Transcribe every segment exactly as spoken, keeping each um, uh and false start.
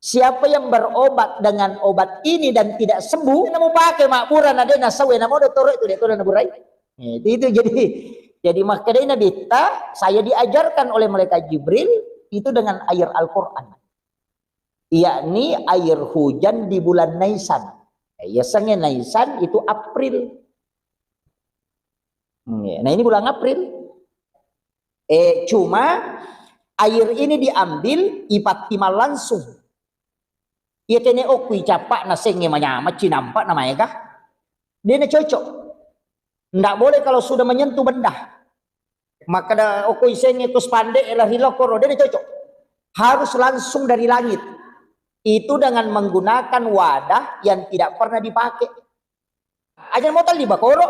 Siapa yang berobat dengan obat ini dan tidak sembuh, namu pakai mabbura na de' nasawe, namo dottoro itu de' tona naburai. Eh, itu, itu jadi, jadi makkedai Nabitta, saya diajarkan oleh malaikat Jibril itu dengan air Al-Quran, yakni air hujan di bulan Naisan. Eh, yasengnge Naisan itu April. Hmm, ya. Nah, ini bulan April. Eh, cuma air ini diambil, ipattimang langsung. Iya kene okku icappa na sengnge manyameng cinampa na maega. De' na cocok. Ndak boleh kalau sudah menyentuh benda. Maka da okko isengnge ko spandek lari lokoro, de' na cocok. Harus langsung dari langit. Itu dengan menggunakan wadah yang tidak pernah dipakai. Aja mo telli bakoro.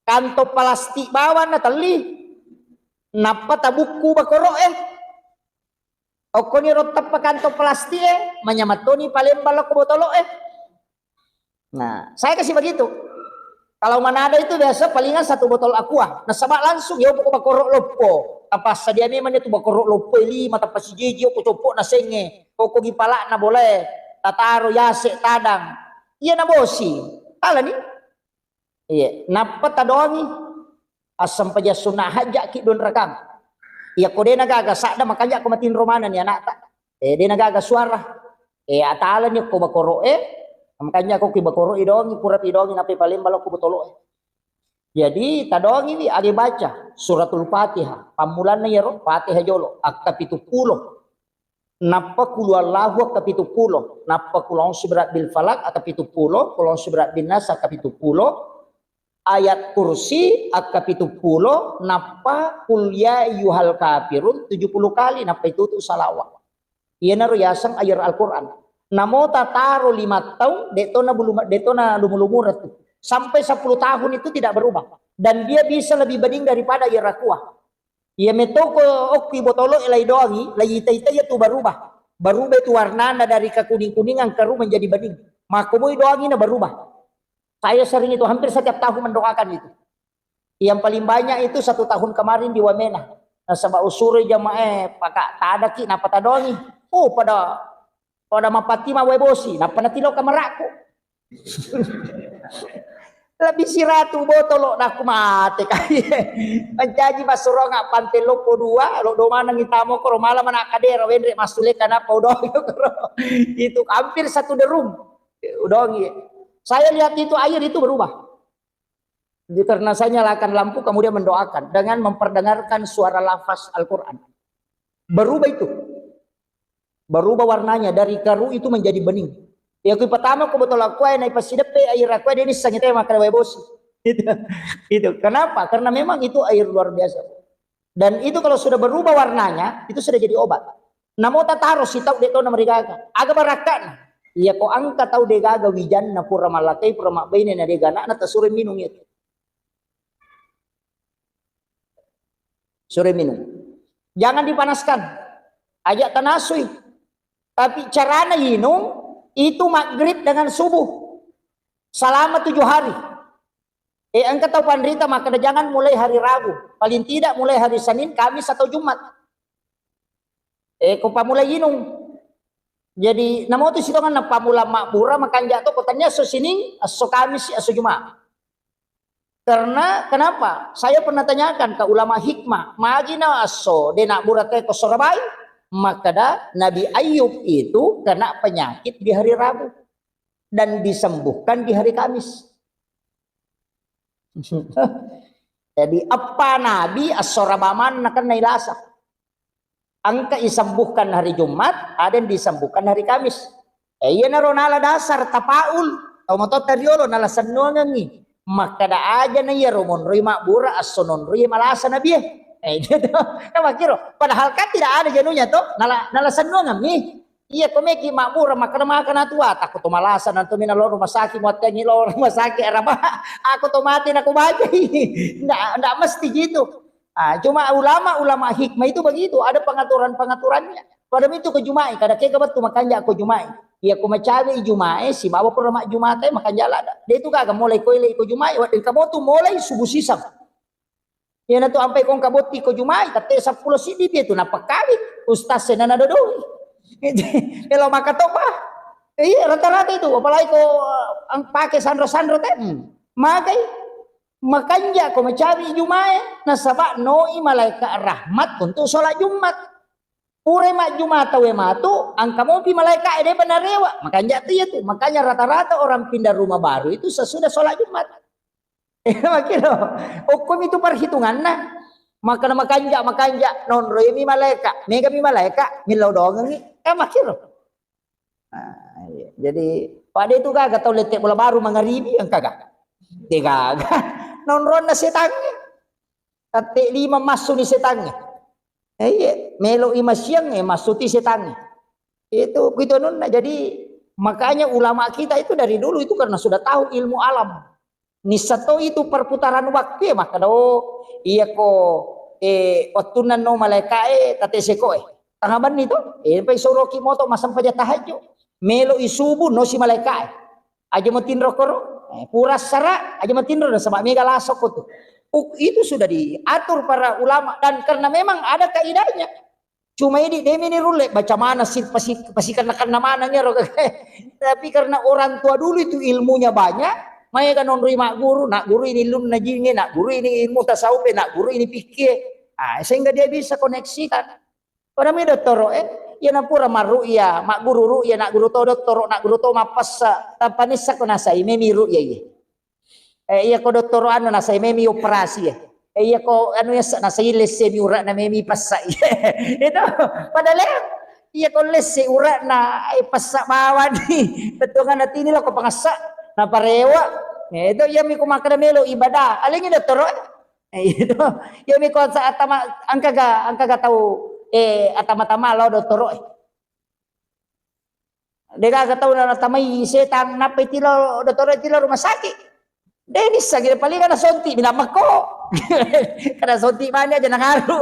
Kantong plastik bawang na telli. Nappa tabukku bakoro eh. Okkoni ro teppa kantong plastik eh, manyameng toni palembang lokko botolo eh. Nah, saya kasih begitu. Kalau Manado itu biasa palingan satu botol aqua. Nasaba langsung ya pokok bakoro loppo. Apa sadia memang itu bakoro loppo lima tappa sijiji okko coppo na sengnge. Okko gi palak na bolae. Tataro yase tadang. Iya na bosi. Alani. Iya, nappa tadoangi. Assempajang sunna hajjaki dua rakang. Iya ko de' na gaga sadda makanja ko matinro manenni anakta. Eh, de' na gaga suara. Eh, atalani ko bakoro eh. Makanja ko ki bakoro idoangi, pura pidoangi nappa palembang lokko botolo eh. Jadi tadoangi wi age baca suratul Fatihah. Pammulanna iyaro Fatihah jolo, akka pitu pulo. Nappa kulu Allahu akka pitu pulo, nappa kulu a'udzu birabbil falaq akka pitu pulo, kulu a'udzu birabbin nas akka pitu pulo, ayat kursi akka pitu pulo, nappa kul ya ayyuhal kafirun tujuh puluh kali, nappa itutu salawat. Iyanaro yaseng ayar Al-Quran. Namo tataro lima tahun, de' tona bulu-, de' tona lumu-lumura tu. Sampai sepuluh tahun itu tidak berubah. Dan dia bisa lebih bening daripada ayar aqua. Iya metoko okki botolo e lai doangi, lai ita-ita iya tu berubah. Berubah itu warnana dari kekuning-kuningan keru menjadi bening. Makkomoi doangi na berubah. Saya sering itu, hampir setiap tahun mendoakan itu. Yang paling banyak itu satu tahun kemarin di Wamena. Nasaba usuroi jamaah, eh, paka tadaki, napa tadoangi. Oh, pada, pada mapatti ma wae bosi, napa natilo kamaraku. Lebih siratu botolo, naku mate kai. Mancaji massuronga pante loppo dua, lo domaneng itamo koro malam anak kadera, wenre massuleka napa udoangi koro. Itu hampir satu derum. Udoangi. Saya lihat itu air itu berubah. Jadi, karena saya nyalakan lampu, kemudian mendoakan dengan memperdengarkan suara lafaz Al-Quran. Berubah itu. Berubah warnanya, dari keru itu menjadi bening. Ya, kui pertama ku botol aqua, naik pasideppe air aqua, dia ini sangat tema kada bosi. Itu, itu. Kenapa? Karena memang itu air luar biasa. Dan itu kalau sudah berubah warnanya, itu sudah jadi obat. Namo tataro sitau de' tona marigaga. Aga barakka'na? Iya ko engka tau de' gaga wijanna pura mallakai, pura mabbaine na de' gaga anakna, tasuro minung itu. Sore minum. Jangan dipanaskan. Ajak tanasui. Tapi carana inung itu maghrib dengan subuh. Selama tujuh hari. Eh, engka tau panrita makkeda jangan mulai hari Rabu. Paling tidak mulai hari Senin, Kamis atau Jumat. Eh, ko pamulai inung. Jadi, namo tu sitongan na pamula mabbura makanja to ko tania esso Sining, esso Kamis, esso Jumat. Karena kenapa? Saya pernah tanyakan ke ulama hikmah, magi na esso de' nabbura te ko Sorabai? Makkeda Nabi Ayub itu kena penyakit di hari Rabu dan disembuhkan di hari Kamis. Jadi, eppa Nabi esso Raba manna kennai lasa. Engka isembuhkan hari Jumat, ada yang disembuhkan hari Kamis. Eh, iyanaro nala dasar tapaul, tau matotta riolo nala sennuangengngi. Makkeda aja na iyaro monroi mabbura esso nonroi malasa Nabie. Eh, gitu. Kan makkiro. Padahal kan tidak ada jenuhnya to, nala, nala sennuangemmi. Iya, ko meki mabbura makkeda maka na tua, takko to malasa nanto mina lo rumah sakit, muattengi lo rumah sakit, araba. Aku to mati na ko bajai. Ndak, ndak mesti gitu. Ah, cuma ulama-ulama hikmah itu begitu, ada pengaturan-pengaturannya. Pada itu ko Juma'i, kada kega bettu makanja ko Juma'i. Iya, ko macawe Juma'i, sibawa pura mak Juma'e makanja lada. Dia itu kagak mulai koile ko Juma'i, wae kamu tu mulai subuh sisam. Iya na tu ampai kong kabotti ko Juma'i, tette seppulo siddi dia tu napakawi. Ustaz senana dodoi. Melo maka to, Pak. Iya, rata-rata itu, apalagi ko, eh, ang-, pake sanro-sanro te. Hmm. Magai, makanja ko macawi Jumae, nasaba noi malaikat rahmat untuk sholat Jumat. Pura majjuma tauwe matu, angka mopi malaika e, depa narewa. Makanja tu iya tu. Makanya rata-rata orang pindah rumah baru itu sesudah sholat Jumat. Makiro. Okkomi tu perhitunganna. Makana makanja, makanja, nonroi mi malaika, mega mi malaika, millau doangengi. Eh, makiro. Nah, iya. Jadi, pada itu gaga tau lette bola baru mangaribi, engka gaga. De gaga. Nonronna setangnge. Tette lima massuni setangnge. Eh, iya, melo i masiang, eh, massuti setangnge. Itu, itu anunna. Jadi, makanya ulama kita itu dari dulu itu karena sudah tahu ilmu alam. Nissa to itu perputaran waktu, ya, makkeda, oh, iya ko, eh, wattunna no malaika e, tate seko e. Tanga banni to, eh, pai soroki moto massempajang tahajud. Melo i subuh, no si malaika e. Aja matinro koro, eh, pura sara, aja matinro, nasaba mega laso ko tu. Uk-, itu sudah diatur para ulama dan karena memang ada kaidahnya. Cuma idi demi ni rulle baca mana si pasi-, pasikenna-kenna maneng ero. Tapi karena orang tua dulu itu ilmunya banyak, maega nonroi magguru, nak guru ini lunna jinge, nak guru ini ilmu tasawuf, nak guru ini fikih. Ah, sehingga dia bisa koneksikan. Pada mi dottoro e, iya napura marru'ya, magguru ru'ya, nak guru to dottoro, nak guru to mappessa, tanpa nissa ko nasai memi ru'ya iye. Eh, iya ko dottoro anu nasai memi operasi e. Eh, iya ko anu yasa nasai lesse mi ura'na memi pessa iye. Itu padahal iya ko lesse ura'na, eh, pessa bawani. Bettuanna tini lo ko pangessa, naparewa. Eh, itu iya mi ko makkeda melo ibadah. Alengi dottoro e. Eh, itu. Iya mi ko sa atama, engkaga, engkaga tau, eh, atama-tama lo dottoro e. Degaga tau na-, natamai setang, nappa itilo dottoro, itilo rumah sakit. De nissang, paling kana sonti mi nammekko. Kana sonti mani aja nangaru.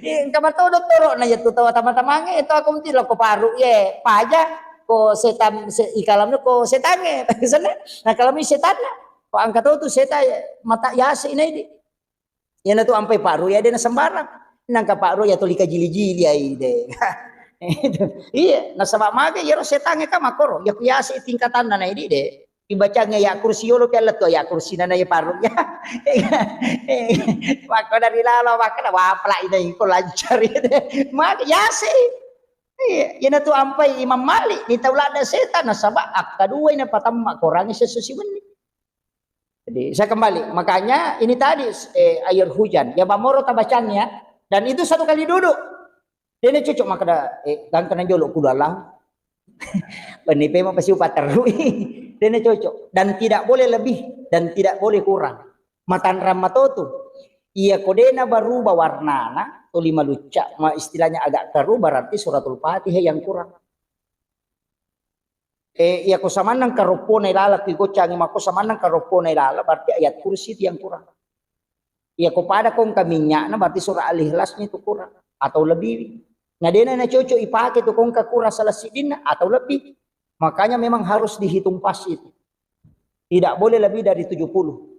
Eh, engka mato dottoro na iya tu tau atama-tamange, itu aku mesti lo ko paru ye, paja ko setan, se-, ikalamnya ko setange. Sana, nah kalau mi setanna, ko angka tau tu setan mata yase ina idi. Iyana tu ampai paru ya de na sembarang. Nangka paru ya tuli kajili-jili ai de. Iya, nasaba mage iyaro setange ka makoro, ya ku yase tingkatanna na idi de. Ibacangnge ya kursi yolo piala tu ya kursi nana ya paru ya. Maka dari lalo maka na wapla ina iko lancar ya de. Mage yase. Iya, iyana tu ampai Imam Malik ni tau ladda setan nasaba akkadua ina patamma korangi sesusi wenni. Jadi, saya kembali. Makanya, ini tadi, eh, air hujan. Ya, bamoro tabacang ya. Dan itu satu kali duduk. Dena cocok makkeda, eh, gangkana jolo kulalang. Benni pema pasi upaterrui. Dena cocok. Dan tidak boleh lebih. Dan tidak boleh kurang. Matanrang matotu. Iya ko dena berubah warnana, tuli malucca, ma istilahnya agak keruh, berarti suratul Fatihah yang kurang. Eh, iya ko samannang karoppona ilala, kui goccangi mako samannang karoppona ilala, berarti ayat kursi itu yang kurang. Iya ko pada ko engka minyakna, berarti surah Al-Ikhlasnya itu kurang atau lebih. Nah, dena na cocok ipake tu ko engka kurang salah sidinna atau lebih. Makanya memang harus dihitung pas itu. Tidak boleh lebih dari tujuh puluh.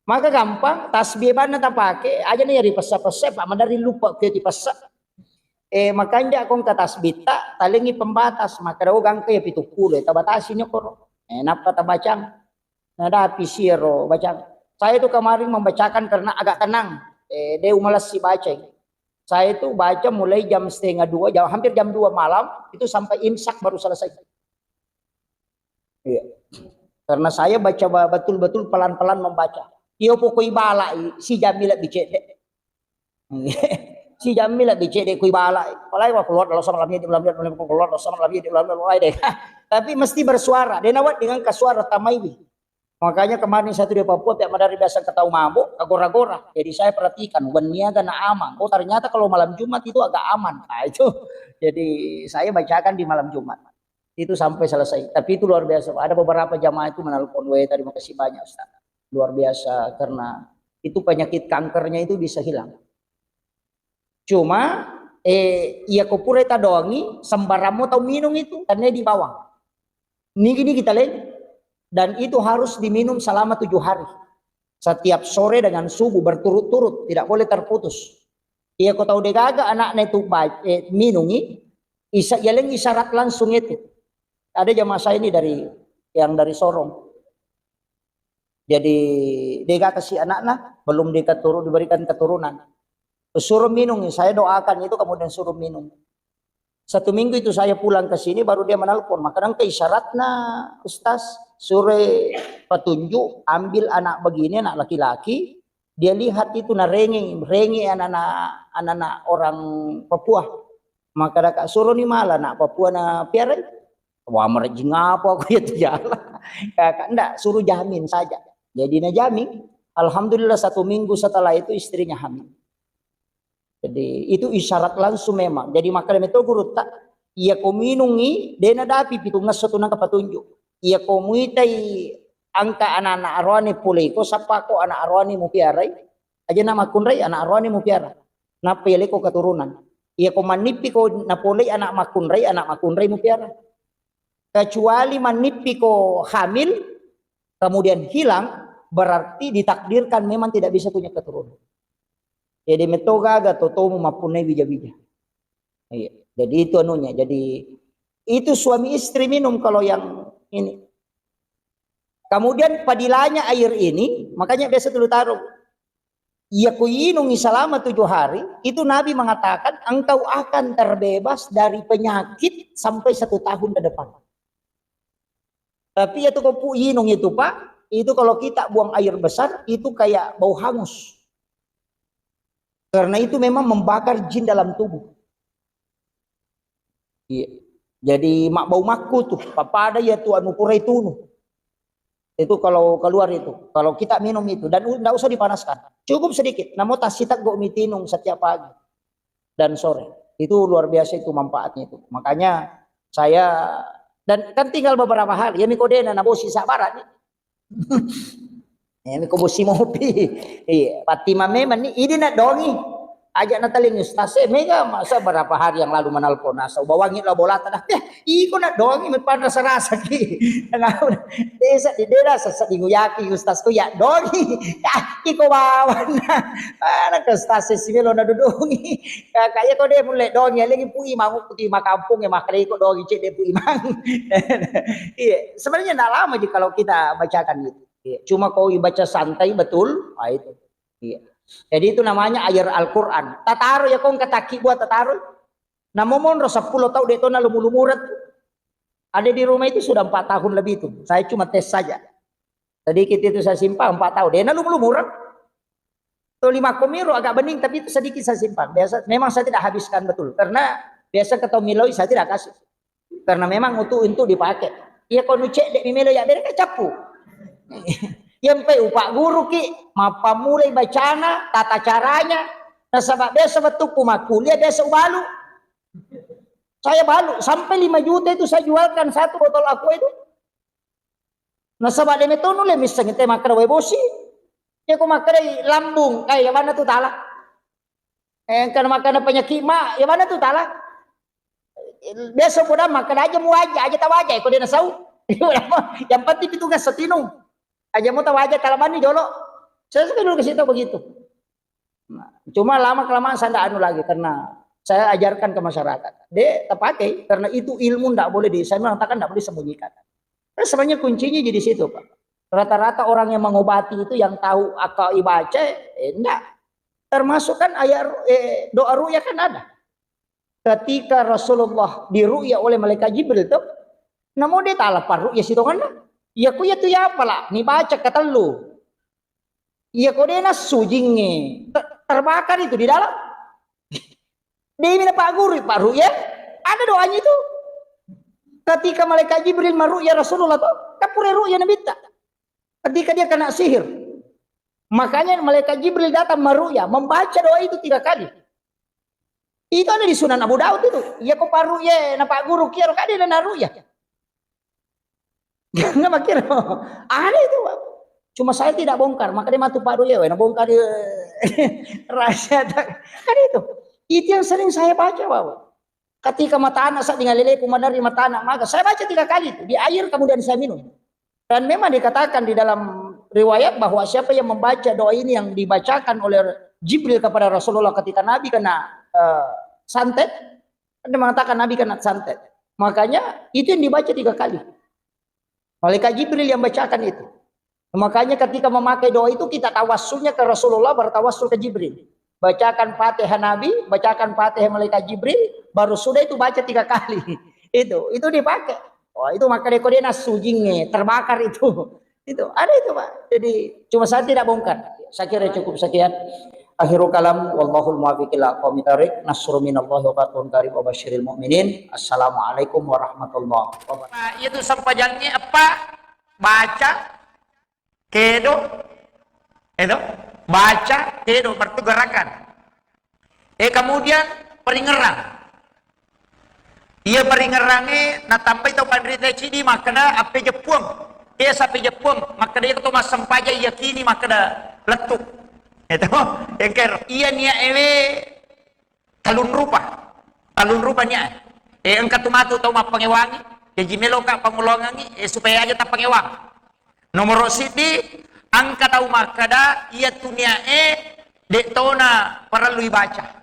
Maka gampang, tasbih banna tapake, aja na iya ripessa-pessa, Pak, madari lupa ke tipessa. Eh, makanja ko engka tasbih ta, talengi pembatas, maka dawa gangka ya pitu puluh, eh, tabatasi ni koro. Eh, nappa tabacang. Nah, dapi siro bacang. Saya itu kemarin membacakan karena agak tenang. Eh, de umalessi baca. Saya itu baca mulai jam setengah dua, jam, hampir jam dua malam, itu sampai imsak baru selesai. Iya. Karena saya baca ba-, betul-betul pelan-pelan membaca. Iyo pokoi balai, si jammi lebih cedde. Si jammi lebih cedde kui balai. Apalagi wa keluar dalam sama lamia di lamia, keluar dalam sama lamia di lamia, mulai deh. Tapi mesti bersuara. Dia nawat dengan kasuara tamaiwi. Makanya kemarin saya tuh di Papua, tiap madari biasa ketahu mabuk, kagora-gora. Jadi saya perhatikan, wenniaga na aman. Oh, ternyata kalau malam Jumat itu agak aman. Nah, itu. Jadi saya bacakan di malam Jumat. Itu sampai selesai. Tapi itu luar biasa. Ada beberapa jamaah itu menelpon, "Weh, terima kasih banyak, Ustaz." Luar biasa, karena itu penyakit kankernya itu bisa hilang. Cuma, eh, iya ko pura tadoangi, sembarang mo tau minum itu, karena di bawang. Nigi-nigi taleng. Dan itu harus diminum selama tujuh hari. Setiap sore dengan subuh berturut-turut, tidak boleh terputus. Iya ko tau degaga anaknya itu ba-, eh, minungi, Isa-, yaleng isyarat langsung itu. Ada jamaah saya ini dari, yang dari Sorong. Jadi, dega kasi anakna, belum dikaturu-, diberikan keturunan. Suruh minum, saya doakan itu, kemudian suruh minum. Satu minggu itu saya pulang ke sini, baru dia menelpon. Maka engka isyaratna, Ustaz, suruh petunjuk, ambil anak begini, anak laki-laki, dia lihat itu, na renge, renge anak-anak, anak-anak orang Papua. Maka daka suruh ni mala anak Papua na piara. Wah, merejing apa aku itu jalan. Kakak, ndak, suruh jamin saja. Jadi na jamin. Alhamdulillah, satu minggu setelah itu istrinya hamil. Jadi, itu isyarat langsung memang. Jadi, makkeda meto gurutta, iya ko minungi, de nadapi pitungngesso tu nangka patunjuk. Iya ko muitai angka anak-anak aroane poleko, sappa ko anak aroane mupiarai, aja na makkunrai anak aroane mupiara. Nappa yaleko keturunan. Iya ko mannippi ko napolei anak makkunrai, anak makkunrai mupiara. Kecuali mannippi ko hamil, kemudian hilang, berarti ditakdirkan memang tidak bisa punya keturunan. Jadi metto gaga totomu mappunnai wija-wija. Iya. Jadi itu anunya. Jadi itu suami istri minum kalau yang ini. Kemudian padilanya air ini, makanya biasa dulu taruh. Iya kuinungi selama tujuh hari, itu Nabi mengatakan engkau akan terbebas dari penyakit sampai satu tahun ke depan. Tapi itu kau pu inung itu, Pak, itu kalau kita buang air besar, itu kayak bau hangus. Karena itu memang membakar jin dalam tubuh. Iya. Jadi mak bau makku tuh, papada ya tuh anu purai tunu. Itu kalau keluar itu, kalau kita minum itu, dan u-, ndak usah dipanaskan. Cukup sedikit, namun tasiteggo mitinung setiap pagi dan sore. Itu luar biasa itu manfaatnya itu. Makanya saya, dan kan tinggal beberapa hari, ya mikodena na bosi sabara nih. Ya miko bosi mopi. Iya, pati mame mani, ini nak dongi. Aja nataling ustaz, eh, mega masa berapa hari yang lalu menelpon, nasa ubawangi lo bolata dah. Eh, iko nak dongi, mepan rasa-rasa ki. Desa di dera sasa dinguyaki ustaz ku ya dongi. Ya, iko bawana. Mana ke ustaz si melo na dudungi. Kakak, iya ko de mulle dongi, lagi pui mangu kuti makampung ya, makanya iko dongi cek de pui mang. Iya, sebenarnya ndak lama ji kalau kita bacakan itu. Iya, cuma kau ibaca santai betul, ah, itu. Iya. Jadi itu namanya air Al-Quran. Tataro ya kong kataki buat tataro. Namo monro sepuluh tahun de tona lumu-lumurat. Ada di rumah itu sudah empat tahun lebih itu. Saya cuma tes saja. Sedikit itu saya simpan empat tahun. Dena lumu-lumurat. Tuh lima komiro agak bening, tapi itu sedikit saya simpan. Biasa, memang saya tidak habiskan betul. Karena biasa ketau miloi saya tidak kasih. Karena memang untuk, untuk dipakai. Iya ko nucek dek mimelo ya bere cappu. Yang pe upak guru ki, mappammulai bacana, tata caranya. Nasaba biasa wettukku makkuliah biasa ubalu. Saya balu sampai lima juta itu saya jualkan satu botol aqua itu. Nasaba de metonu le misseng te makkeda wae bosi. Ya ko makkeda lambung, eh, ya mana tu tala. Eh, engka makkeda penyakit ma, ya mana tu tala. Biasa poda makkeda aja mu aja, aja tawaja, ko de nasau. Yang penting itu gas setinu. Aja mu tawaja tala bani jolo. Saya suka dulu ke situ begitu. Nah, cuma lama kelamaan saya ndak anu lagi karena saya ajarkan ke masyarakat. De, terpakai karena itu ilmu ndak boleh di, saya mengatakan ndak boleh sembunyikan. Kan sebenarnya kuncinya di situ, Pak. Rata-rata orang yang mengobati itu yang tahu akal ibaca, eh, enggak. Termasuk kan ayat ru-, eh, doa ruqyah kan ada. Ketika Rasulullah diruqyah oleh malaikat Jibril tuh, namo de tala parruqyah sitonganna. Ya ku ya tu ya apalah, ni baca ketellu. Iya ko de nassu jingnge, te-, terbakar itu di dalam. Dewi na Pak Guru, Pak Ru'ya, ada doanya itu. Ketika malaikat Jibril maru'ya Rasulullah tuh, kan pura ru'ya Nabitta. Ketika dia kena sihir. Makanya malaikat Jibril datang maru'ya, membaca doa itu tiga kali. Itu ada di Sunan Abu Daud itu. Iya ko Pak Ru'ya, na Pak Guru kiaro kade na ru'ya. Nggak makkiro. Ada itu, Pak. Cuma saya tidak bongkar, makanya matu Pak Doye, weh, nabongkar dia. Rahasia tak. Kan itu. Itu yang sering saya baca, Bapak. Ketika mata anak saya dengan leleku menerima mata anak maka saya baca tiga kali itu, di air kemudian saya minum. Dan memang dikatakan di dalam riwayat bahwa siapa yang membaca doa ini yang dibacakan oleh Jibril kepada Rasulullah ketika Nabi kena, eh, santet, Ada mengatakan Nabi kena santet. Makanya itu yang dibaca tiga kali. Malaikat Jibril yang bacakan itu. Makanya ketika memakai doa itu kita tawassulnya ke Rasulullah, bertawassul ke Jibril. Bacakan Fatihah Nabi, bacakan Fatihah malaikat Jibril, baru sudah itu baca tiga kali. Itu, itu dipakai. Wah, itu maka dia, dia nasujinge, terbakar itu. Itu, ada itu, Pak. Jadi, cuma saya tidak bongkar. Saya kira cukup sekian. Akhirul kalam, wallahul muwaffiq ila aqwamit thariq. Nasrun minallahi wa fathun qarib wa basyiril mu'minin. Assalamualaikum warahmatullahi wabarakatuh. Nah, itu sempajangnge apa? Baca, kedo, itu, baca, kedo, berarti gerakan. Eh, kemudian peringerang. Iya peringerangnge natambai tau panrita cidi makkeda, "Appejeppuang." Iya, sappejeppuang. Makkeda iya to massempajang yakini makkeda lettu. Itu, engker. Iya niat ewe talun rupa. Talun rupa niat. Eh, engka tu matu tau mappangewangi. Jaji meloka pangulongangi, eh, supaya aja tappangewang. Nomoro siddi, engka tau makkeda, iya tu niat e, de tona parellu ibaca.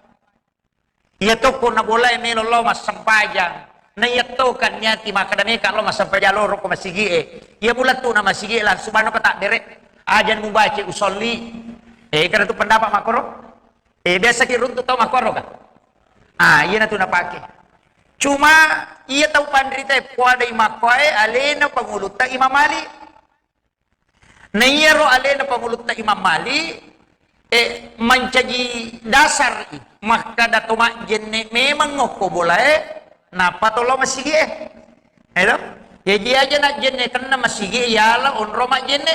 Iya tokko na bolae melo lao massempajang. Na iya to kan niati makkeda meka lao massempajang loro ko masigie. Iya mulettu na masigie langsung bano ka tabbere. Aja mubaca usolli. Eh, kada tu pendapat makkoro? Eh, biasa ki runtu tau makkoro ka? Ah, iya na tu napake. Cuma iya tau panrita e poadai makkoe alena pangulutta Imam Malik. Na iyaro alena pangulutta Imam Malik, eh, mancaji dasar i, makkada to majjenne memang okko bolae, nappa to lao masigie. Elo? Jaji aja najjenne kenna masigie, yala onro majjenne.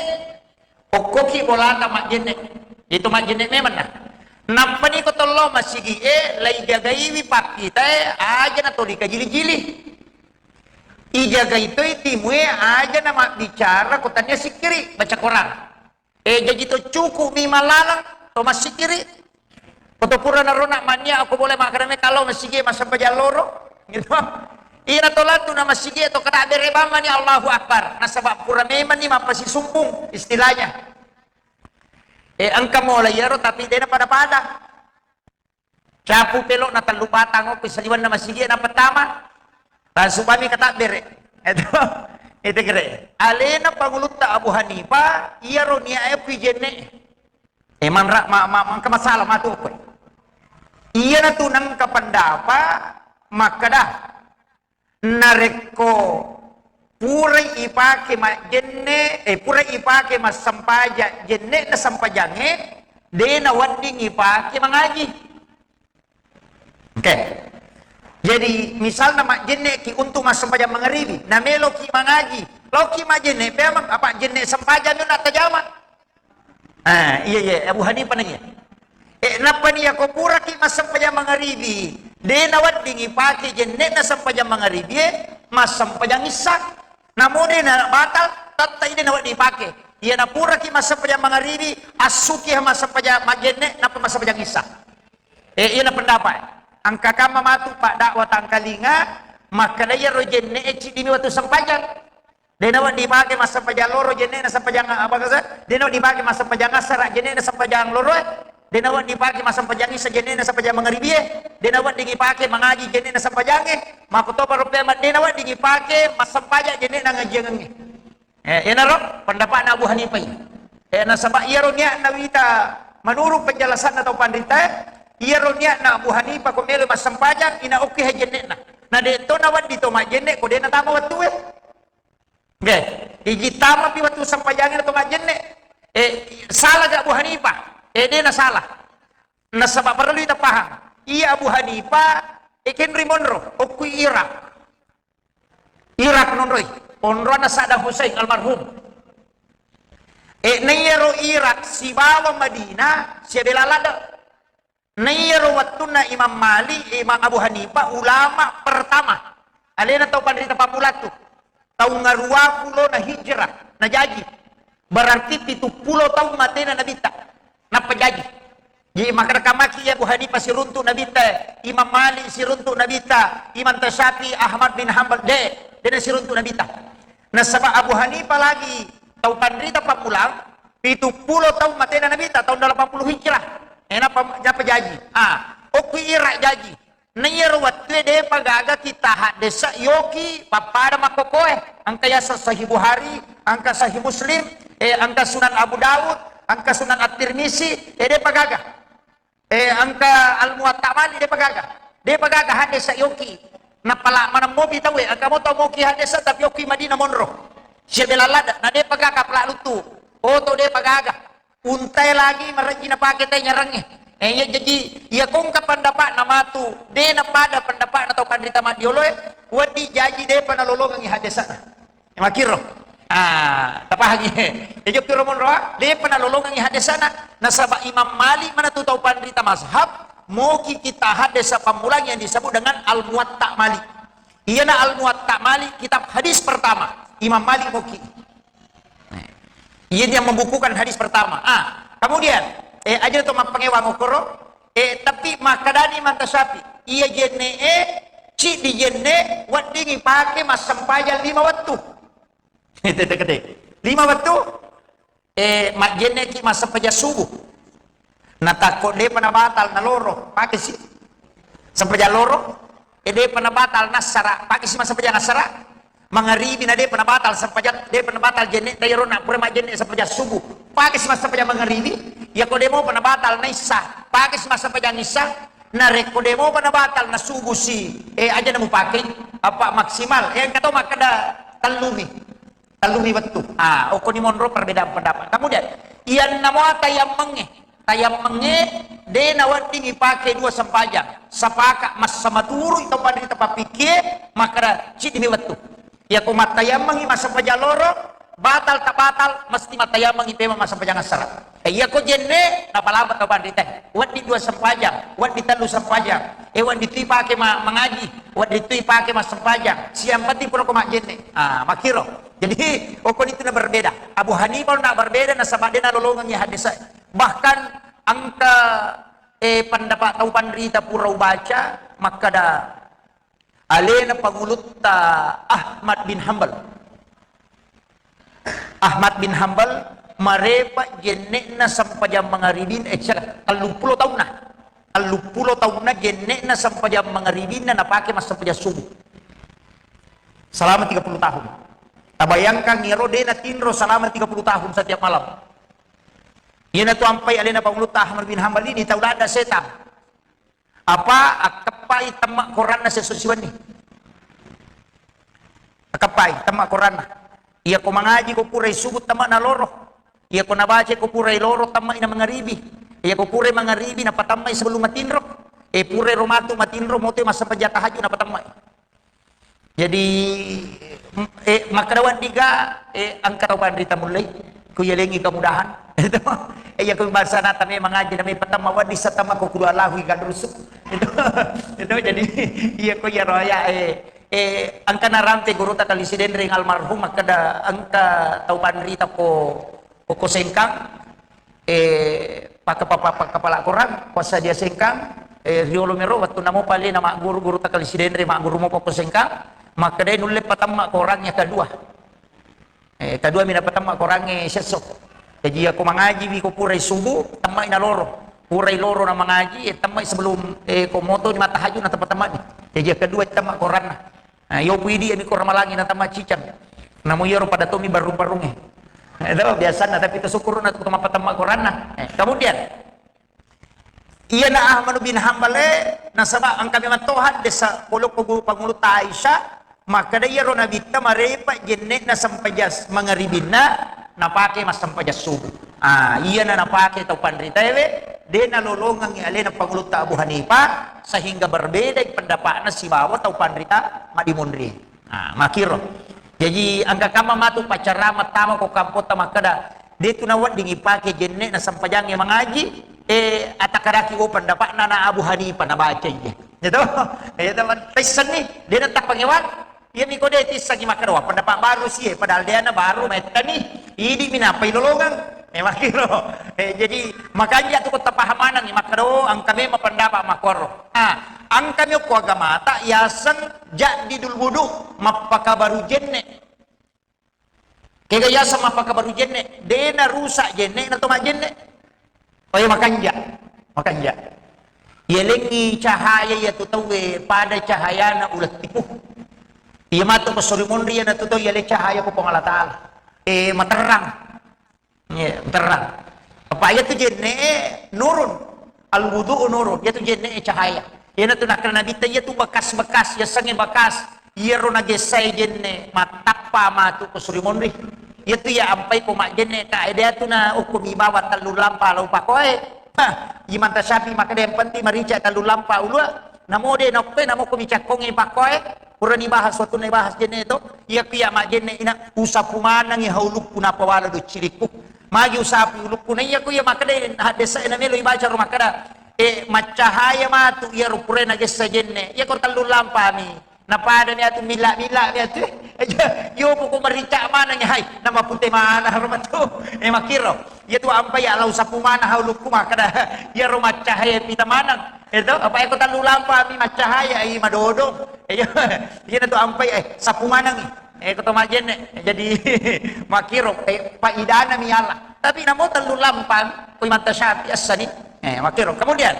Okkoki bolata majjenne. Itu majjenne memang na. Nappani ko to lao masigie, lai jagaiwi pakkitae, aja na to dikajili-jili. Ijagai toi timue aja na mabbicara ko tania sikkiri, baca Quran. Eh, jaji to cukup mi malaleng to massikkiri. Ko to pura narona mania ako boleh makkeda me kalau masigie massempajang loro. Gitu. Ina to latu na masigie to kada bere bamma ni Allahu Akbar. Nasaba pura memang ni mappasisumpung istilahnya. Eh, engka mola iyaro tapi dena pada-pada. Capu pelo na tellu batang okko saliwenna masigie na pertama. Langsung bami katabbere. Itu, itu kere. Alena pangulutta Abu Hanifah, iyaro niae kui jenne. Emang ra, ma, ma, mangka masalah matu okko. Iyana tu nengka pendapat makkada. Narekko purai ipake majjenne, eh, purai ipake massempajang jenne'na sempajangnge, de nawedding ipake mangaji. Oke. Jadi, misalna majjenne'ki untuk massempajang mangaribi, nameloki mangaji, laoki majjenne, peameng apa jenne sempajang na tajama. Ah, iya, iya, Abu Hanifah nanya. Eh, nappa ni yako puraki massempajang mangaribi, de nawedding ipake jenne'na sempajang mangaribi, eh, massempajang issa. Namo de na batal, tette ide nawedding ipake. Iya na puraki massempajang mangaribi, assuki massempajang majjenne, nappa massempajang issa. Eh, iya na pendapat. Angka kamma matu pak dakwa tangkalinga, makkada iyaro jenne e ciddi mi wettu sempajang. De nawedding ipake massempajang loro jenne'na sempajang apa kasa? De nawedding ipake massempajang assara jenne'na sempajang loro e. De nawedding ipake massempajang issa jenne'na sempajang mangaribi e. De nawedding ipake mangaji jenne'na sempajangnge. Makkutopa rupe ma de nawedding ipake massempajang jenne'na ngajiangengnge. Eh, enaro pendapatna Abu Hanifah ini. Eh, nasaba iyaro niatna wita menurut penjelasanna tau panrita e, iyaro niatna Abu Hanifah ko melo massempajang ina okki he jenne'na. Na de to nawedding to majjenne ko de natama wettu e. Oke, iji tamapi wettu sempajangnge to majjenne. Eh, salah ga Abu Hanifah? Eh, de na salah. Nasaba parellu ita paham. Iya Abu Hanifah, eh, kenri monro, okkui Irak. Irak nonroi. Onrona Saddam Hussein almarhum. Eh, naiyaro Irak sibawa Madinah, siabela ladde. Naiyaro wettunna Imam Malik, Imam Abu Hanifah, ulama pertama. Alena tau panrita pammulatu. Taung aruwa pulo na hijrah, na jaji. Berarti pitu pulo taung matena Nabitta. Nappa jaji. Jadi, makkedaka maki Abu Hanifah siruntu Nabitta, Imam Malik siruntu Nabitta, Imam Syafi'i, Ahmad bin Hanbal, de, de na siruntu Nabitta. Nasaba Abu Hanifah lagi tau panrita pammulang, pitu pulo taung matena Nabitta, taung delapan puluh Hijrah. Eh, nappa, nappa jaji. Ah, okku Irak jaji. Na iyaro wettue depa gaga kita haddesa yoki pappada makkokoe, engka yaseng Sahih Bukhari, engka Sahih Muslim, eh, engka Sunan Abu Daud, engka Sunan At-Tirmizi, eh, depa gaga. Eh, engka Al-Muwatta Malik depa gaga. Depa gaga haddesa yoki. Napala maneng mopi tauwe, engka mo tau moki haddesa tapi yoki Madinah monro. Sia bela lada, na depa gaga pala lutu. Oto depa gaga. Untae lagi marejji napake tai nyarangnge. Eh, iya jaji, iya kongka pendapatna matu, de napada pendapatna tau panrita maddioloe, wedding jaji depa nalolongengi haddesana. Eh, makkiro. Ah, tapahangi. Iya jokki romonroa, depa nalolongengi haddesana. Nasaba Imam Malik manatu tau panrita mazhab, moki kita haddesa pammulang yang disebut dengan Al-Muwatta Malik. Iyana Al-Muwatta Malik, kitab hadis pertama. Imam Malik moki. Iya dia membukukan hadis pertama. Ah, kemudian, eh, aja to mappangewang okkoro, eh, tapi makkadani Imam Syafi'i, iya jenne e, ciddi jenne, weddingi pake massempajang lima wettu. Tette kete. Lima wettu, eh, majjenne ki massempajang subuh. Natakko depa nabatal naloro, pake si. Sempajang loro, e depa nabatal nassara, pake si massempajang assara. Mangaribi na depa nabatal sempajang, depa nabatal jenne, tayaro na pura majjenne sempajang subuh. Pake si massempajang mangaribi, yako demo pa nabatal naissa, pake si massempajang issa. Narekko demo pa nabatal na subuh si, eh, aja namu pake, apa maksimal, eh, engka to makkeda tellumi. Tellumi wettu. Ah, okkoni monro perbedaan pendapat. Kemudian, iyanna mua tayammengnge. Tayammengnge, de nawedding ipake dua sempajang. Sapaka massamaturu tau panrita pappikie, makkeda ciddimi wettu. Yako mattayammengi massempajang loro, batal tak batal, mesti mattayammengi pema massempajang assara. Eh, iyako jenne, napalama tau panrita. Wedding dua sempajang, wedding tellu sempajang. Eh, wedding tu ipake ma-, mangaji, wedding tu ipake massempajang. Siang penting pura ko majjenne. Ah, makkiro. Jadi, okkoni tu na berbeda. Abu Hanifah na berbeda, nasaba de nalolongengi haddesa. Bahkan engka, eh, pendapat tau panrita pura ubaca, makkeda alena pangulutta Ahmad bin Hambal. Ahmad bin Hambal marepa jenne'na sempajang mangaribin, eh, salah, telluppulo taunna. Telluppulo taunna jenne'na sempajang mangaribinna napake massempajang subuh. Selama tiga puluh tahun. Tabayangkan iyaro de natinro selama tiga puluh tahun setiap malam. Iyanatu ampai alena pangulutta Ahmad bin Hambal ini tau ladda setang. Apa akkeppai temma koranna sesso siwenni. Akkeppai temma koranna. Iyako mangaji ko purai subuh temma naloro. Iyako nabaca ko purai loro temma ina mangaribi. Iyako purai mangaribi napatammai sebelum matinro. Eh, purai ro matu matinro moto massempajang tahajud napatammai. Jadi, m-, eh, makkeda weddiga, eh, engka tau panrita mullei, ku yalengi kemudahan. Itu, eh, iya ku bangsana tame mangaji, name patamma wedding satamma ko kudu Allahu ikanrusu. Itu, itu jadi, iya ko iyaro ya, eh, eh, engka narampe gurutta Kali Sidenreng almarhum, makkeda engka tau panrita ko Okko Sengkang, eh, paka-, paka-, pakapala korang, passadia Sengkang, eh, riolo mero, wettunna mopa alena magguru, gurutta Kali Sidenreng, magguru mopa okko Sengkang, makkedai nulle patamma korang yang kedua. Eh, kedua mina patamma korangnge sesso. Jaji, ako mangaji wi ko purai subuh, tammai na loro. Purai loro na mangaji, eh, tammai sebelum, eh, ko moto ni mattahajud na tempat-tempat ni. Jaji, yang kedua tamma koranna. Nah, iyo pu idi ami ko Ramalangi na tamma Cicang. Namo iyaro pada tomi barrung-barrungnge. Itu biasana, tapi to syukur na to mappatamma koranna. Eh, kemudian, iyana Ahmad bin Hambal e, nasaba engka memang to haddesa polo ko gu-, pangulutta Aisyah, makkeda iyaro Nabitta marepa jenne'na sempajas mangaribinna, napake massempajang subuh. Ah, iyana napake tau panritaewe, de nalolongengngi alena pangulutta Abu Hanifah, sehingga berbedai pendapatna sibawa tau panrita maddimonri. Ah, makkiro. Jaji, engka kamma matu paccarama tama ko kampotta makkeda, de tu nawedding ipake jenne'na sempajangnge mangaji, eh, atakadaki, oh, pendapatna na Abu Hanifah nabaca iya. Iya to? Iya to, man. Taissenni, de natappangewang. Iyami ko de tissengi makkeda, wah, pendapat baru sie, padahal deana baru maettani, idi mi nappa ilolongeng. Eh, makkiro. Eh, jadi, makanja tu ko tapahamanengngi makkeda, oh, engka memang pendapat makkoro. Ah, engka mi okko agamata yaseng jaddidul wudu, mappakabaru jenne. Kega yaseng mappakabaru jenne, de narusak jenne na to majjenne. Oh, iya, makanja. Makanja. Yalengngi cahaya iyatu tauwe pada cahayana uleng tipu. Iya matu ko sori monri iyanatu tau yaleng cahaya ko Puang Allah Ta'ala. Eh, materrang. Iya, materrang. Apa iyatu jenne nurun. Al-wudu'u nurun. Iyatu jenne cahaya. Iyanatu nakkeda Nabitta iyatu bekas-bekas, yasengnge bekas. Iyaro nagessae jenne mattappa matu ko sori monri. Iyatu iya ampai ko majjenne ka ede atu na okko mi bawa tellu lampa lau pakoe. Hah, Imam Tasyafi makkeda yang penting marica tellu lampa ulua. Namo de nokkoe namo ko mi cakkonge pakoe. Purani bahas waktu na bahas jenne to. Iya ku iya majjenne ina usapu manengi haulukku napawala do cirikku. Magi usapu ulukku na iya ku iya makkeda haddesa na melo ibaca ro makkeda. Eh, maccahaya matu iyaro pura nagessa jenne. Iya ko tellu lampa mi. Napadani atu milla-milla mi atu. Yo poko marica maneng hai, nama pute mana ro matu. Eh, makiro. Iya tu ampai ya lau sapu mana haulukku makkeda. Iya ro maccahaya pita maneng. Itu apa eko tellu lampa mi maccahaya i madodo. Iya, iya tu ampai eh sapu maneng. Eh, ko to majjenne. Jadi makiro eh, paidana mi Allah. Tapi namo tellu lampa ko Imam Tasyafi assani. Eh, makiro. Kemudian